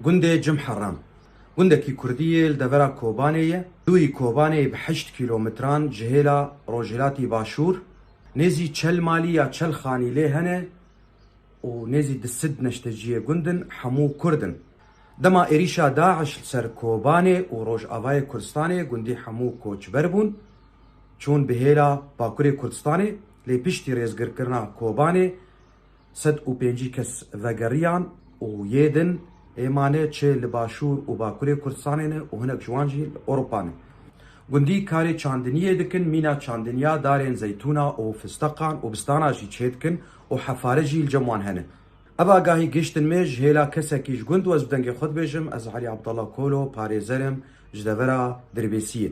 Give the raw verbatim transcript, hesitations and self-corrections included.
Gundê Cimheran. Gundekî kurdî yê li devera Kobanê ye. Dûyî Kobanê bi heşt kîlometran ji hêla rojhilatî başûr. Nêzî çel malî ya çel xanî lê hene û nêzî du sed neşteciyê gund in, hemû kurd in. Dema êrîşa DAIŞ li ser Kobanê û rojavayê Kurdistanê, gundî hemû koçber bûn, çûn bi hêla Bakurê Kurdistanê, lê piştî rêzgirkirina Kobanê, sed û pêncî kes vegeriyan û yê din ê mane çi li Başûr û Bakurê Kurdistanê ne û hinek ji wan jî li Ewropa ne. Gundî karê çandiniyê dikin, mîna çandiniya darên zeytûna û fisteqan û bistana jî çêdikin û hefare jî li cem wan hene. Ev agahî gihiştin me ji hêla kesekî ji gund, ez bi dengê xwe dibêjim, ez Elî Abdallah Kolo, parêzer im ji devera Dirbêsiyê.